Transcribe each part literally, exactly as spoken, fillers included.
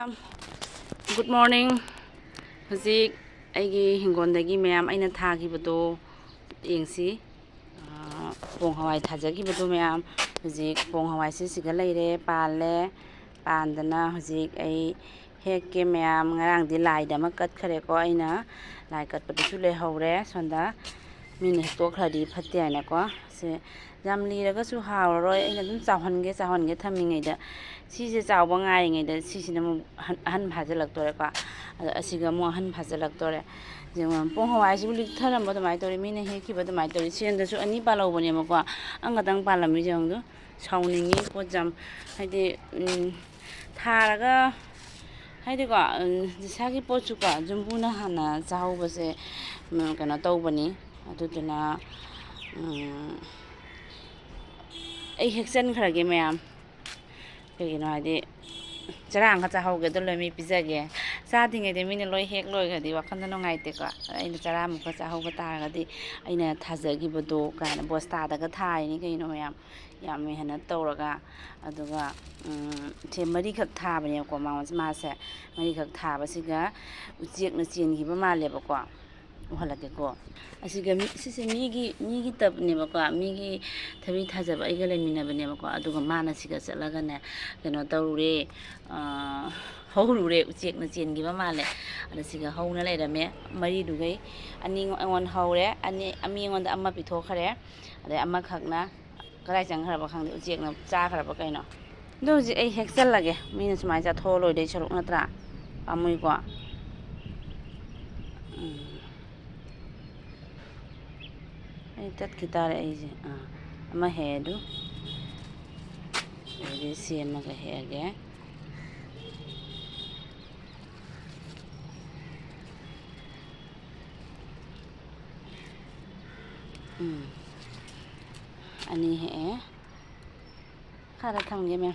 Good morning. ꯍꯧꯖꯤꯛ ꯑꯩꯒꯤ ꯍꯤꯡꯒꯣꯜꯗꯒꯤ ꯃꯌꯥꯝ ꯑꯩꯅ ꯊꯥꯈꯤꯕꯗꯣ ꯌꯦꯡꯁꯤ꯫ ꯑꯥ, ꯄꯣꯡ ꯍꯋꯥꯏ ꯊꯥꯖꯈꯤꯕꯗꯣ ꯃꯌꯥꯝ, ꯍꯧꯖꯤꯛ ꯄꯣꯡ ꯍꯋꯥꯏꯁꯦ ꯁꯤꯒ ꯂꯩꯔꯦ, ꯄꯥꯜꯂꯦ꯫ ꯄꯥꯟꯗꯅ ꯍꯧꯖꯤꯛ ꯑꯩ ꯍꯦꯛꯀꯦ ꯃꯌꯥꯝ꯫ ꯉꯔꯥꯡꯗꯤ ꯂꯥꯏꯗ ꯑꯃ ꯀꯠꯈ꯭ꯔꯦꯀꯣ ꯑꯩꯅ꯫ ꯂꯥꯏ ꯀꯠꯄꯗꯨꯁꯨ ꯂꯩꯍꯧꯔꯦ ꯁꯣꯝꯗ꯫ ꯃꯤꯅ ꯍꯦꯛꯇꯣꯛꯈ꯭ꯔꯗꯤ ꯐꯠꯇꯦ ꯍꯥꯏꯅꯀꯣ꯫ ꯁꯦ, ꯌꯥꯝ ꯂꯤꯔꯒꯁꯨ ꯍꯥꯎꯔꯔꯣꯏ꯫ ꯑꯩꯅ ꯑꯗꯨꯝ ꯆꯥꯎꯍꯟꯒꯦ, ꯆꯥꯎꯍꯟꯒꯦ ꯊꯝꯃꯤꯉꯩꯗ, ꯁꯤꯁꯦ ꯆꯥꯎꯕ ꯉꯥꯏꯔꯤꯉꯩꯗ ꯁꯤꯁꯤꯅ ꯑꯃꯨꯛ ꯑꯍꯟ, ꯑꯍꯟ ꯐꯥꯖꯤꯜꯂꯛꯇꯣꯔꯦꯀꯣ꯫ ꯑꯗꯣ ꯑꯁꯤꯒ ꯑꯃꯨꯛ ꯑꯍꯟ ꯐꯥꯖꯤꯜꯂꯛꯇꯣꯔꯦ꯫ ꯌꯦꯡꯉꯣ, ꯄꯣꯡ ꯍꯋꯥꯏꯁꯤꯕꯨ ꯂꯤꯛꯊꯔꯝꯕ ꯑꯗꯨꯃꯥꯏꯅ ꯇꯧꯔꯤ, ꯃꯤꯅ ꯍꯦꯛꯈꯤꯕ ꯑꯗꯨꯃꯥꯏꯅ ꯇꯧꯔꯤ꯫ ꯁꯦꯟꯗꯁꯨ ꯑꯅꯤ ꯄꯥꯜꯍꯧꯕꯅꯦꯕꯀꯣ, ꯑꯃꯈꯛꯇꯪ ꯄꯥꯜꯂꯝꯃꯤ꯫ ꯌꯦꯡꯉꯣ, ꯁꯥꯎꯅꯤꯡꯉꯤ꯫ ꯄꯣꯠ ꯌꯥꯝ, ꯍꯥꯏꯗꯤ, ꯎꯝ, ꯊꯥꯔꯒ, ꯍꯥꯏꯗꯤꯀꯣ, ꯎꯝ, ꯏꯁꯥꯒꯤ ꯄꯣꯠꯁꯨꯀꯣ, ꯌꯨꯝꯕꯨꯅ ꯍꯥꯟꯅ ꯆꯥꯍꯧꯕꯁꯦ, ꯎꯝ, ꯀꯩꯅꯣ ꯇꯧꯕꯅꯤ꯫ ꯑꯗꯨꯗꯨꯅ, ꯎꯝ, ꯑꯩ ꯍꯦꯛꯆꯟꯈ꯭ꯔꯒꯦ ꯃꯌꯥꯝ꯫ ꯀꯩꯒꯤꯅꯣ ꯍꯥꯏꯗꯤ, ꯆꯔꯥ ꯑꯃꯈꯛ ꯆꯥꯍꯧꯒꯦ, ꯑꯗꯨ ꯂꯣꯏ ꯃꯤ ꯄꯤꯖꯒꯦ꯫ ꯆꯥꯗ꯭ꯔꯤꯉꯩꯗ ꯃꯤꯅ ꯂꯣꯏ ꯍꯦꯛ ꯂꯣꯏꯈ꯭ꯔꯗꯤ ꯋꯥꯈꯜꯗ ꯅꯨꯡꯉꯥꯏꯇꯦꯀꯣ꯫ ꯑꯩꯅ ꯆꯔꯥ ꯑꯃꯨꯛꯀ ꯆꯥꯍꯧꯕ ꯇꯥꯔꯒꯗꯤ, ꯑꯩꯅ ꯊꯥꯖꯈꯤꯕꯗꯣ ꯀꯥꯏꯅ ꯕꯣꯁꯇꯥꯗꯒ ꯊꯥꯔꯤꯅꯤ ꯀꯩꯅꯣ ꯃꯌꯥꯝ꯫ ꯌꯥꯝ ꯃꯦꯍꯅꯠ ꯇꯧꯔꯒ꯫ ꯑꯗꯨꯒ, ꯎꯝ, ꯁꯦ ꯃꯔꯤꯈꯛ ꯊꯥꯕꯅꯦꯕꯀꯣ ꯃꯥ-, ꯃꯥꯁꯦ꯫ ꯃꯔꯤꯈꯛ ꯊꯥꯕꯁꯤꯒ ꯎꯆꯦꯛꯅ ꯆꯦꯟꯈꯤꯕ ꯃꯥꯜꯂꯦꯕꯀꯣ꯫ ꯎꯍꯜꯂꯛꯀꯦꯀꯣ꯫ ꯑꯁꯤꯒ ꯃꯤ-, ꯁꯤꯁꯦ ꯃꯤꯒꯤ, ꯃꯤꯒꯤ ꯇꯞꯅꯦꯕꯀꯣ, ꯃꯤꯒꯤ ꯊꯕꯤ ꯊꯥꯖꯕ ꯑꯩꯒ ꯂꯩꯃꯤꯟꯅꯕꯅꯦꯕꯀꯣ꯫ ꯑꯗꯨꯒ ꯃꯥꯅ ꯁꯤꯒ ꯆꯠꯂꯒꯅꯦ, ꯀꯩꯅꯣ ꯇꯧꯔꯨꯔꯦ, ꯑꯥ, ꯍꯧꯔꯨꯔꯦ, ꯎꯆꯦꯛꯅ ꯆꯦꯟꯈꯤꯕ ꯃꯥꯜꯂꯦ꯫ ꯑꯗ ꯁꯤꯒ ꯍꯧꯅ ꯂꯩꯔꯝꯃꯦ, ꯃꯔꯤꯗꯨꯒꯩ꯫ ꯑꯅꯤ ꯑꯩꯉꯣꯟꯗ ꯍꯧꯔꯦ, ꯑꯅꯤ, ꯃꯤ ꯑꯩꯉꯣꯟꯗ ꯑꯃ ꯄꯤꯊꯣꯛꯈ꯭ꯔꯦ, ꯑꯗꯩ ꯑꯃꯈꯛꯅ ꯀꯗꯥꯏ ꯆꯪꯈ꯭ꯔꯕ ꯈꯪꯗꯦ, ꯎꯆꯦꯛꯅ ꯆꯥꯈ꯭ꯔꯕ ꯀꯩꯅꯣ꯫ ꯑꯗꯣ ꯍꯧꯖꯤꯛ ꯑꯩ ꯍꯦꯛꯆꯜꯂꯒꯦ, ꯃꯤꯅ ꯁꯨꯃꯥꯏꯅ ꯆꯥꯊꯣꯛꯑ ꯂꯣꯏꯗꯣꯏ ꯁꯔꯨꯛ ꯅꯠꯇ꯭ꯔꯥ? ꯄꯥꯝꯃꯨꯏꯀꯣ꯫ ꯎꯝ꯫ ꯑꯩ ꯇꯠꯈꯤ ꯇꯥꯔꯦ ꯑꯩꯁꯦ꯫ ꯑꯥ, ꯑꯃ ꯍꯦꯛꯑꯦ ꯑꯗꯨ꯫ ꯑꯗꯩꯗꯤ ꯁꯦꯝꯃꯒ ꯍꯦꯛꯑꯒꯦ꯫ ꯎꯝ꯫ ꯑꯅꯤ ꯍꯦꯛꯑꯦ꯫ ꯈꯔ ꯊꯝꯒꯦ ꯃꯦꯝ꯫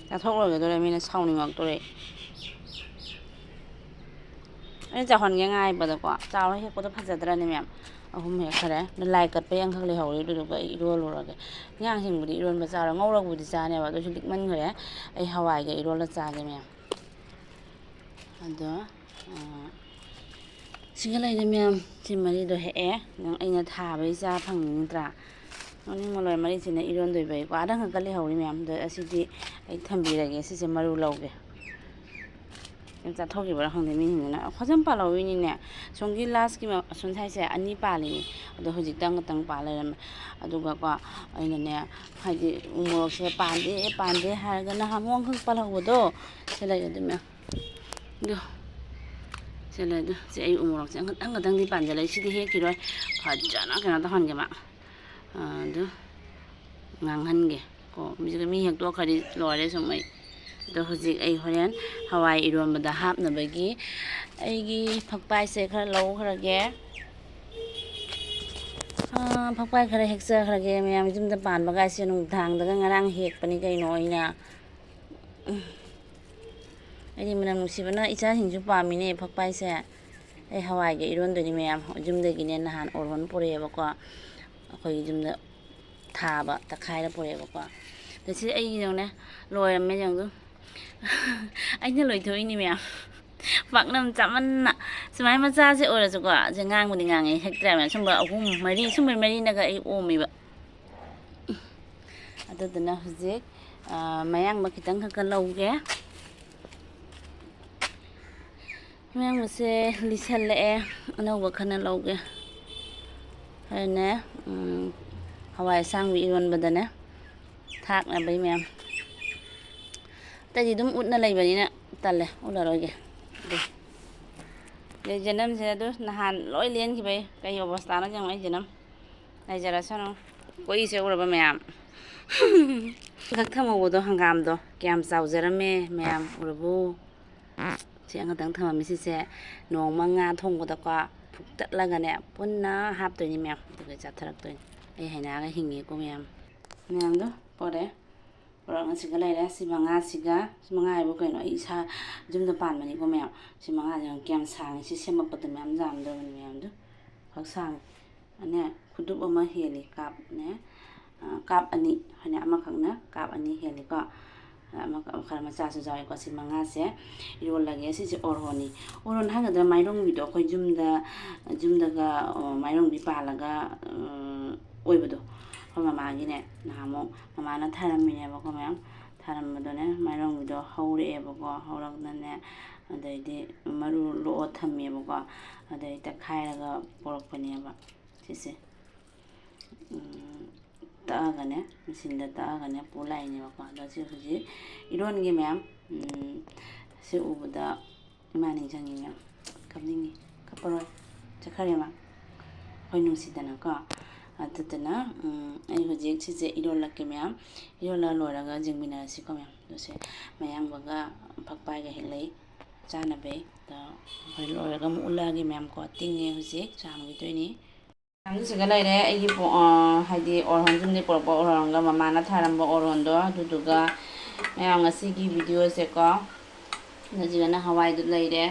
ꯆꯥꯊꯣꯛ ꯂꯣꯏꯒꯗꯧꯔꯦ, ꯃꯤꯅ ꯁꯥꯎꯅꯤꯡꯉꯛꯇꯣꯔꯦ꯫ ꯑꯩꯅ ꯆꯥꯎꯍꯟꯒꯦ ꯉꯥꯏꯕꯗꯀꯣ, ꯆꯥꯎꯔ ꯍꯦꯛꯄꯗꯣ ꯐꯖꯗ꯭ꯔꯅꯦ ꯃꯦꯝ? ꯑꯍꯨꯝ ꯍꯦꯛꯈ꯭ꯔꯦ꯫ ꯑꯗꯨ ꯂꯥꯏ ꯀꯠꯄꯩ ꯑꯃꯈꯛ ꯂꯩꯍꯧꯔꯤ, ꯑꯗꯨꯗꯨꯒ ꯑꯩ ꯏꯔꯣꯜꯂꯨꯔꯒꯦ꯫ ꯑꯉꯥꯡꯁꯤꯡꯕꯨꯗꯤ ꯏꯔꯣꯟꯕ ꯆꯥꯔꯣꯏ, ꯉꯧꯔꯒꯕꯨꯗꯤ ꯆꯥꯅꯦꯕ, ꯑꯗꯨꯁꯨ ꯂꯤꯛꯃꯟꯈ꯭ꯔꯦ꯫ ꯑꯩ ꯍꯋꯥꯏꯒ ꯏꯔꯣꯜꯂ ꯆꯥꯒꯦ, ꯃꯌꯥꯝ꯫ ꯑꯗꯣ, ꯑ, ꯁꯤꯒ ꯂꯩꯔꯦ, ꯃꯌꯥꯝ꯫ ꯁꯤ ꯃꯔꯤꯗꯣ ꯍꯦꯛꯑꯦ꯫ ꯅꯪ ꯑꯩꯅ ꯊꯥꯕꯩ ꯆꯥ ꯐꯪꯉꯤ ꯅꯠꯇ꯭ꯔꯥ? ꯅꯣꯛꯅꯤꯡꯕ ꯂꯣꯏꯔꯦ, ꯃꯔꯤꯁꯤꯅ ꯏꯔꯣꯟꯗꯣꯏꯕꯩꯀꯣ꯫ ꯑꯗ ꯉꯥꯛꯇ ꯂꯩꯍꯧꯔꯤ, ꯃꯌꯥꯝ꯫ ꯑꯗꯣ ꯑꯁꯤꯗꯤ ꯑꯩ ꯊꯝꯕꯤꯔꯒꯦ꯫ ꯁꯤꯁꯦ ꯃꯔꯨ ꯂꯧꯒꯦ꯫ ꯌꯥꯝ ꯆꯥꯊꯣꯛꯈꯤꯕ꯭ꯔꯥ ꯈꯪꯗꯦ ꯃꯤꯁꯤꯡꯁꯤꯅ꯫ ꯐꯖꯅ ꯄꯥꯜꯍꯧꯋꯤꯅꯤꯅꯦ꯫ ꯁꯣꯝꯒꯤ ꯂꯥꯁꯀꯤ ꯃ-, ꯑꯁꯣꯝ ꯁꯥꯏꯁꯦ ꯑꯅꯤ ꯄꯥꯜꯂꯤ꯫ ꯑꯗꯣ ꯍꯧꯖꯤꯛꯇ ꯑꯃꯈꯛꯇꯪ ꯄꯥꯜ ꯂꯩꯔꯝꯃꯦ꯫ ꯑꯗꯨꯒꯀꯣ, ꯑꯩꯅꯅꯦ, ꯍꯥꯏꯗꯤ, ꯎ ꯃꯣꯔꯣꯛꯁꯦ ꯄꯥꯟꯗꯦ, ꯄꯥꯟꯗꯦ ꯍꯥꯏꯔꯒ ꯅꯍꯥꯟꯃꯨꯛ ꯑꯃꯈꯛ ꯄꯥꯜꯍꯧꯕꯗꯣ, ꯁꯤ ꯂꯩꯔꯦ ꯑꯗꯨ ꯃꯌꯥꯝ꯫ ꯑꯗꯨ, ꯁꯤ ꯂꯩꯔꯦ ꯑꯗꯨ꯫ ꯁꯤ ꯑꯩ ꯎ ꯃꯣꯔꯣꯛꯁꯦ ꯑꯃꯈꯛꯇꯪ ꯈꯛꯇꯪꯗꯤ ꯄꯥꯟꯖꯜꯂꯛꯏ꯫ ꯁꯤꯗꯤ ꯍꯦꯛꯈꯤꯔꯣꯏ꯫ ꯐꯖꯅ ꯀꯩꯅꯣ ꯇꯧꯍꯟꯒꯦ ꯃꯥ꯫ ꯑꯗꯨ ꯉꯥꯡꯍꯟꯒꯦ ꯀꯣ꯫ ꯃꯤꯁꯤꯒ ꯃꯤ ꯍꯦꯛꯇꯣꯛꯈ꯭ꯔꯗꯤ ꯂꯣꯏꯔꯦ ꯁꯨꯝ ꯑꯩ꯫ ꯑꯗꯣ ꯍꯧꯖꯤꯛ ꯑꯩ ꯍꯣꯔꯦꯟ ꯍꯋꯥꯏ ꯏꯔꯣꯟꯕꯗ ꯍꯥꯞꯅꯕꯒꯤ ꯑꯩꯒꯤ ꯐꯛꯄꯥꯏꯁꯦ ꯈꯔ ꯂꯧꯈ꯭ꯔꯒꯦ꯫ ꯑꯥ, ꯐꯛꯄꯥꯏ ꯈꯔ ꯍꯦꯛꯆꯈ꯭ꯔꯒꯦ꯫ ꯃꯌꯥꯝ ꯌꯨꯝꯗ ꯄꯥꯟꯕꯒꯥꯏꯁꯦ ꯅꯨꯡꯗꯥꯡꯗꯒ ꯉꯔꯥꯡ ꯍꯦꯛꯄꯅꯤ ꯀꯩꯅꯣ ꯑꯩꯅ꯫ ꯑꯩꯗꯤ ꯃꯅꯝ ꯅꯨꯡꯁꯤꯕꯅ ꯏꯆꯥꯁꯤꯡꯁꯨ ꯄꯥꯝꯃꯤꯅꯦ ꯐꯛꯄꯥꯏꯁꯦ꯫ ꯑꯩ ꯍꯋꯥꯏꯒ ꯏꯔꯣꯟꯗꯣꯏꯅꯤ ꯃꯌꯥꯝ꯫ ꯌꯨꯝꯗꯒꯤꯅꯦ ꯅꯍꯥꯟ ꯑꯣꯔꯍꯣꯟ ꯄꯨꯔꯛꯑꯦꯕꯀꯣ꯫ ꯑꯩꯈꯣꯏꯒꯤ ꯌꯨꯝꯗ ꯊꯥꯕ ꯇꯛꯈꯥꯏꯔ ꯄꯨꯔꯛꯑꯦꯕꯀꯣ꯫ ꯑꯗ ꯁꯤ ꯑꯩꯒꯤꯗꯧꯅꯦ ꯂꯣꯏꯔꯝꯃꯦ ꯌꯦꯡꯉꯨ꯫ ꯑꯩꯅ ꯂꯣꯏꯊꯣꯛꯏꯅꯤ ꯃꯌꯥꯝ꯫ ꯄꯥꯛꯅꯝ ꯆꯥꯃꯟꯅ꯫ ꯁꯨꯃꯥꯏꯅ ꯃꯆꯥꯁꯦ ꯑꯣꯏꯔꯁꯨꯀꯣ, ꯁꯦ ꯉꯥꯡꯕꯨꯗꯤ ꯉꯥꯡꯉꯦ, ꯍꯦꯛꯇ꯭ꯔꯥ ꯃꯌꯥꯝ꯫ ꯁꯨꯝꯕ ꯑꯍꯨꯝ, ꯃꯔꯤ, ꯁꯨꯝꯕ ꯃꯔꯤꯅꯒ ꯑꯩ ꯑꯣꯝꯃꯦꯕ꯫ ꯑꯗꯨꯗꯨꯅ ꯍꯧꯖꯤꯛ, ꯑ, ꯃꯌꯥꯡꯕ ꯈꯤꯇꯪ ꯈꯛꯀ ꯂꯧꯒꯦ꯫ ꯃꯌꯥꯡꯕꯁꯦ ꯂꯤꯁꯜꯂꯛꯑꯦ, ꯑꯅꯧꯕ ꯈꯔ ꯂꯧꯒꯦ꯫ ꯑꯗꯨꯅꯦ, ꯎꯝ, ꯍꯋꯥꯏ ꯑꯁꯥꯡꯕꯤ ꯏꯔꯣꯟꯕꯗꯅꯦ ꯊꯥꯛꯅꯕꯩ ꯃꯌꯥꯝ꯫ ꯑꯇꯩꯗꯤ ꯑꯗꯨꯝ ꯎꯠꯅ ꯂꯩꯕꯅꯤꯅ ꯇꯜꯂꯦ, ꯎꯠꯂꯔꯣꯏꯒꯦ꯫ ꯑꯗꯨ, ꯑꯗꯩ ꯖꯅꯝꯁꯦ ꯑꯗꯨ ꯅꯍꯥꯟ ꯂꯣꯏ ꯂꯦꯟꯈꯤꯕꯩ ꯀꯩ ꯑꯣꯕꯁꯇꯥꯅꯣ ꯌꯦꯡꯉꯣ ꯑꯩ ꯖꯅꯝ꯫ ꯂꯩꯖꯔꯁꯅꯨ꯫ ꯀꯣꯏꯁꯦ ꯎꯔꯕ ꯃꯌꯥꯝ? ꯈꯛ ꯊꯝꯍꯧꯕꯗꯣ ꯍꯪꯒꯥꯝꯗꯣ ꯀꯌꯥꯝ ꯆꯥꯎꯖꯔꯝꯃꯦ ꯃꯌꯥꯝ ꯎꯔꯕꯣ? ꯁꯤ ꯑꯃꯈꯛꯇꯪ ꯊꯝꯃꯝꯃꯤ꯫ ꯁꯤꯁꯦ ꯅꯣꯡꯃ ꯉꯥ ꯊꯣꯡꯕꯗꯀꯣ ꯐꯨꯛꯇꯠꯂꯒꯅꯦ ꯄꯨꯟꯅ ꯍꯥꯞꯇꯣꯏꯅꯤ ꯃꯌꯥꯝ, ꯑꯗꯨꯒ ꯆꯥꯊꯔꯛꯇꯣꯏꯅꯤ꯫ ꯑꯩ ꯍꯩꯅꯒ ꯍꯤꯡꯉꯦꯀꯣ ꯃꯌꯥꯝ꯫ ꯃꯌꯥꯝꯗꯣ ꯄꯣꯔꯛꯑꯦ꯫ ꯄꯣꯔꯛ ꯑꯁꯤꯒ ꯂꯩꯔꯦ꯫ ꯁꯤ ꯃꯉꯥꯁꯤꯒ, ꯁꯤ ꯃꯉꯥ ꯍꯥꯏꯕꯨ ꯀꯩꯅꯣ? ꯑꯩ ꯏꯁꯥ ꯌꯨꯝꯗ ꯄꯥꯟꯕꯅꯤꯀꯣ ꯃꯌꯥꯝ꯫ ꯁꯤ ꯃꯉꯥꯁꯦ ꯌꯦꯡꯉꯨ ꯀꯌꯥꯝ ꯁꯥꯡꯉꯤ꯫ ꯁꯤ ꯁꯦꯝꯃꯛꯄꯗ ꯃꯌꯥꯝ ꯌꯥꯝꯗ꯭ꯔꯕꯅꯤ ꯃꯌꯥꯝꯗꯣ꯫ ꯈꯛ ꯁꯥꯡꯉꯤ꯫ ꯅꯦ, ꯈꯨꯗꯨꯞ ꯑꯃ ꯍꯦꯜꯂꯤ, ꯀꯥꯞꯅꯦ, ꯑ, ꯀꯥꯞ ꯑꯅꯤ, ꯍꯥꯏꯅ ꯑꯃꯈꯛꯅ ꯀꯥꯞ ꯑꯅꯤ ꯍꯦꯜꯂꯤꯀꯣ꯫ ꯑꯃ, ꯈꯔ ꯃꯆꯥꯁꯨ ꯌꯥꯎꯋꯤꯀꯣ꯫ ꯁꯤ ꯃꯉꯥꯁꯦ ꯏꯔꯣꯜꯂꯒꯦ꯫ ꯁꯤꯁꯦ ꯑꯣꯔꯍꯣꯟꯅꯤ꯫ ꯑꯣꯔꯍꯣꯟ ꯍꯥꯏꯒꯗ꯭ꯔꯥ, ꯃꯥꯏꯔꯣꯡꯕꯤꯗꯣ, ꯑꯩꯈꯣꯏ ꯌꯨꯝꯗ, ꯌꯨꯝꯗꯒ, ꯑ, ꯃꯥꯏꯔꯣꯡꯕꯤ ꯄꯥꯜꯂꯒ, ꯑ, ꯑꯣꯏꯕꯗꯣ꯫ ꯑꯩꯈꯣꯏ ꯃꯃꯥꯒꯤꯅꯦ, ꯅꯍꯥꯟꯃꯨꯛ ꯃꯃꯥꯅ ꯊꯥꯔꯝꯃꯤꯅꯦꯕꯀꯣ ꯃꯌꯥꯝ꯫ ꯊꯥꯔꯝꯕꯗꯣꯅꯦ, ꯃꯥꯏꯔꯣꯡꯕꯤꯗꯣ ꯍꯧꯔꯛꯑꯦꯕꯀꯣ꯫ ꯍꯧꯔꯛꯗꯅꯦ, ꯑꯗꯩꯗꯤ ꯃꯔꯨ ꯂꯣꯛꯑ ꯊꯝꯃꯦꯕꯀꯣ꯫ ꯑꯗꯩ ꯇꯛꯈꯥꯏꯔꯒ ꯄꯣꯔꯛꯄꯅꯦꯕ ꯁꯤꯁꯦ꯫ ꯎꯝ, ꯇꯛꯑꯒꯅꯦ, ꯃꯦꯆꯤꯟꯗ ꯇꯛꯑꯒꯅꯦ ꯄꯨ ꯂꯥꯛꯏꯅꯦꯕꯀꯣ꯫ ꯑꯗꯣ ꯁꯤ ꯍꯧꯖꯤꯛ ꯏꯔꯣꯟꯒꯦ ꯃꯌꯥꯝ꯫ ꯎꯝ, ꯁꯤ ꯎꯕꯗ ꯏꯃꯥ ꯅꯤꯡꯁꯤꯡꯉꯤ ꯃꯌꯥꯝ꯫ ꯀꯞꯅꯤꯡꯉꯤ꯫ ꯀꯞꯄꯔꯣꯏ꯫ ꯆꯠꯈ꯭ꯔꯦ ꯃꯥ꯫ ꯑꯩꯈꯣꯏ ꯅꯨꯡꯁꯤꯗꯅꯀꯣ꯫ ꯑꯗꯨꯗꯨꯅ, ꯎꯝ, ꯑꯩ ꯍꯧꯖꯤꯛ ꯁꯤꯁꯦ ꯏꯔꯣꯜꯂꯛꯀꯦ ꯃꯌꯥꯝ꯫ ꯏꯔꯣꯜꯂ ꯂꯣꯏꯔꯒ ꯌꯦꯡꯃꯤꯟꯅꯔꯁꯤꯀꯣ ꯃꯌꯥꯝ꯫ ꯑꯗꯨꯁꯦ ꯃꯌꯥꯡꯕꯒ ꯐꯛꯄꯥꯏꯒ ꯍꯦꯛ ꯂꯩ ꯆꯥꯅꯕꯩ꯫ ꯑꯗꯣ ꯑꯩꯈꯣꯏ ꯂꯣꯏꯔꯒ ꯑꯃꯨꯛ ꯎꯠꯂꯛꯑꯒꯦ ꯃꯌꯥꯝ ꯀꯣ꯫ ꯇꯤꯡꯉꯦ ꯍꯧꯖꯤꯛ ꯆꯥꯝꯈꯤꯗꯣꯏꯅꯤ꯫ ꯃꯌꯥꯝꯗꯨ ꯁꯤꯒ ꯂꯩꯔꯦ꯫ ꯑꯩꯒꯤ ꯄꯣ-, ꯑ, ꯍꯥꯏꯗꯤ ꯑꯣꯔꯍꯣꯟ ꯌꯨꯝꯗꯒꯤ ꯄꯨꯔꯛꯄ ꯑꯣꯔꯍꯣꯟꯒ ꯃꯃꯥꯅ ꯊꯥꯔꯝꯕ ꯑꯣꯔꯍꯣꯟꯗꯣ꯫ ꯑꯗꯨꯗꯨꯒ ꯃꯌꯥꯝ ꯉꯁꯤꯒꯤ ꯚꯤꯗꯤꯑꯣꯁꯦꯀꯣ꯫ ꯑꯗꯨꯗꯨꯒꯅ ꯍꯋꯥꯏꯗꯨ ꯂꯩꯔꯦ꯫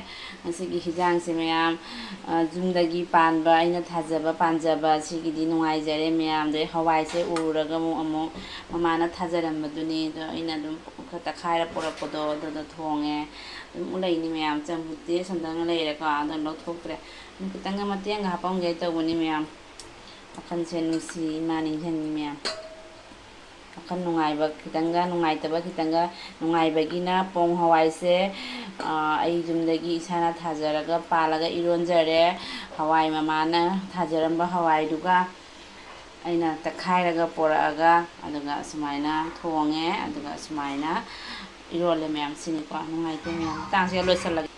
ꯉꯁꯤꯒꯤ ꯍꯤꯟꯖꯥꯡꯁꯦ ꯃꯌꯥꯝ, ꯑ, ꯌꯨꯝꯗꯒꯤ ꯄꯥꯟꯕ, ꯑꯩꯅ ꯊꯥꯖꯕ ꯄꯥꯟꯖꯕ, ꯁꯤꯒꯤꯗꯤ ꯅꯨꯡꯉꯥꯏꯖꯔꯦ ꯃꯌꯥꯝꯗꯩ꯫ ꯍꯋꯥꯏꯁꯦ ꯎꯔꯨꯔꯒ ꯑꯃꯨꯛ, ꯑꯃꯨꯛ ꯃꯃꯥꯅ ꯊꯥꯖꯔꯝꯕꯗꯨꯅꯤ꯫ ꯑꯗꯣ ꯑꯩꯅ ꯑꯗꯨꯝ ꯈꯔ ꯇꯛꯈꯥꯏꯔ ꯄꯨꯔꯛꯄꯗꯣ ꯑꯗꯨꯗ ꯊꯣꯡꯉꯦ꯫ ꯑꯗꯨꯝ ꯎꯠꯂꯛꯏꯅꯤ ꯃꯌꯥꯝ꯫ ꯆꯝꯐꯨꯠꯇꯤ ꯑꯁꯣꯝꯗꯅ ꯂꯩꯔꯦꯀꯣ꯫ ꯑꯗꯣ ꯂꯧꯊꯣꯛꯇ꯭ꯔꯦ꯫ ꯈꯤꯇꯪꯒ ꯃꯇꯦꯡꯒ ꯍꯥꯞꯄꯝꯒꯦ ꯇꯧꯕꯅꯤ ꯃꯌꯥꯝ꯫ ꯋꯥꯈꯜꯁꯦ ꯅꯨꯡꯁꯤ, ꯏꯃꯥ ꯅꯤꯡꯁꯤꯡꯉꯤ ꯃꯌꯥꯝ꯫ ꯋꯥꯈꯜ ꯅꯨꯡꯉꯥꯏꯕ ꯈꯤꯇꯪꯒ, ꯅꯨꯡꯉꯥꯏꯇꯕ ꯈꯤꯇꯪꯒ꯫ ꯅꯨꯡꯉꯥꯏꯕꯒꯤꯅ ꯄꯣꯡ ꯍꯋꯥꯏꯁꯦ, ꯑ, ꯑꯩ ꯌꯨꯝꯗꯒꯤ ꯏꯁꯥꯅ ꯊꯥꯖꯔꯒ ꯄꯥꯜꯂꯒ ꯏꯔꯣꯟꯖꯔꯦ꯫ ꯍꯋꯥꯏ ꯃꯃꯥꯅ ꯊꯥꯖꯔꯝꯕ ꯍꯋꯥꯏꯗꯨꯒ ꯑꯩꯅ ꯇꯛꯈꯥꯏꯔꯒ ꯄꯣꯔꯛꯑꯒ, ꯑꯗꯨꯒ ꯑꯁꯨꯃꯥꯏꯅ ꯊꯣꯡꯉꯦ, ꯑꯗꯨꯒ ꯑꯁꯨꯃꯥꯏꯅ ꯏꯔꯣꯜꯂꯦ ꯃꯌꯥꯝ꯫ ꯁꯤꯅꯤꯀꯣ꯫ ꯅꯨꯡꯉꯥꯏꯇꯦ ꯃꯌꯥꯝ꯫ ꯃꯇꯥꯡꯁꯤꯒ ꯂꯣꯏꯁꯤꯜꯂꯒꯦ꯫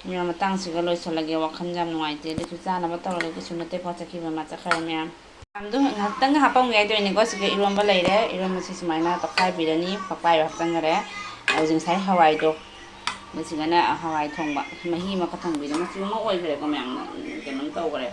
ꯃꯌꯥꯝ, ꯃꯇꯥꯡꯁꯤꯒ ꯂꯣꯏꯁꯤꯜꯂꯒꯦ꯫ ꯋꯥꯈꯜ ꯌꯥꯝ ꯅꯨꯡꯉꯥꯏꯇꯦ꯫ ꯑꯗꯨꯁꯨ ꯆꯥꯅꯕ ꯇꯧꯔꯒꯦ꯫ ꯀꯩꯁꯨ ꯅꯠꯇꯦꯀꯣ꯫ ꯆꯠꯈꯤꯕ ꯃꯥ ꯆꯠꯈ꯭ꯔꯦ ꯃꯌꯥꯝ꯫ ꯃꯌꯥꯝꯗꯣ ꯉꯥꯏꯍꯥꯛꯇꯪ ꯍꯥꯞꯄꯝꯒꯦ ꯍꯥꯏꯗꯣꯏꯅꯤꯀꯣ꯫ ꯁꯤꯒ ꯏꯔꯣꯟꯕ ꯂꯩꯔꯦ꯫ ꯏꯔꯣꯟꯕꯁꯤ ꯁꯨꯃꯥꯏꯅ ꯇꯛꯈꯥꯏꯕꯤꯔꯅꯤ꯫ ꯄꯛꯄꯥꯏꯕ ꯍꯥꯞꯆꯟꯈꯔꯦ꯫ ꯍꯧꯖꯤꯛ ꯉꯁꯥꯏ ꯍꯋꯥꯏꯗꯣ, ꯃꯁꯤꯒꯅ ꯍꯋꯥꯏ ꯊꯣꯡꯕ꯫ ꯃꯍꯤ ꯑꯃ ꯀꯊꯪꯕꯤꯗꯣ ꯃꯆꯨ ꯑꯃ ꯑꯣꯏꯈ꯭ꯔꯦꯀꯣ ꯃꯌꯥꯝ꯫ ꯀꯩꯅꯣꯝ ꯇꯧꯈ꯭ꯔꯦ꯫